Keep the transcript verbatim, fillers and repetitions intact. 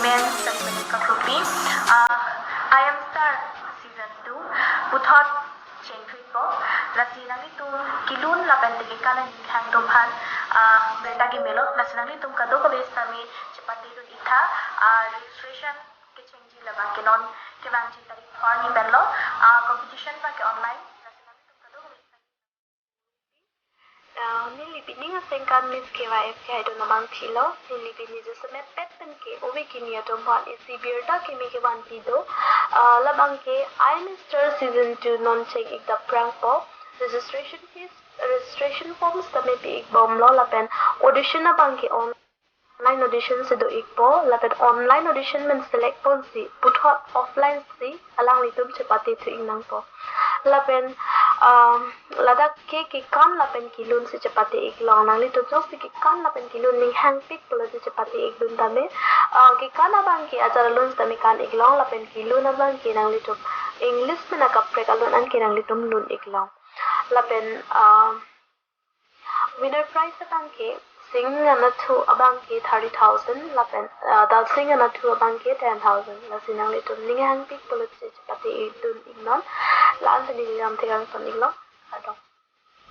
Men Sangmani Kakrupi, ah, I am Star Season two, puthot chengthupo, lasi nanglitum kelun lapen teke kana ninghang atum aphan, ah, birta kemelo, lasi nanglitum kadokave sitame chepate dun iktha, ah, registration kechengji labang ke non kevangji tarik pharo arni penlo, ah, competition abang ke online, lasi nanglitum kadokave sitame Ah, neli pini asengkan Miss K Y F K hai do namang philo, neli pini jasemet pet pen ke ove kimi atum aphan isi birta kimi kevan pido. Ah, labang ke I am Star Season two non cheng ik dap prangpo. Registration fees, registration forms tame pi ik bomlo lapen audition abang ke on online audition si do ikpo, lapen online audition pen select ponsi puthot offline si alanglitum chepate thu ik nangpo. Lapen, um, ladak ke kekan lapen kelun si chepate ik long, nanglitum jongsi kekan lapen kelun ninghang pik pulo si chepate ik dun tame. Uh, kekan abang ke ajat alun tame kan ik long, lapen kelun abang ke nanglitum English pen akaprek alun an ke nanglitum lun ik long. Lapen, um, winner prize abang ke sing anat thu abang ke thirty thousand lapen, ah, dalsing anat thu abang ke ten thousand. Lasi nanglitum ninghang pik pulo si chepate ik dun ik non. La-an tini lam tekang ton ik long.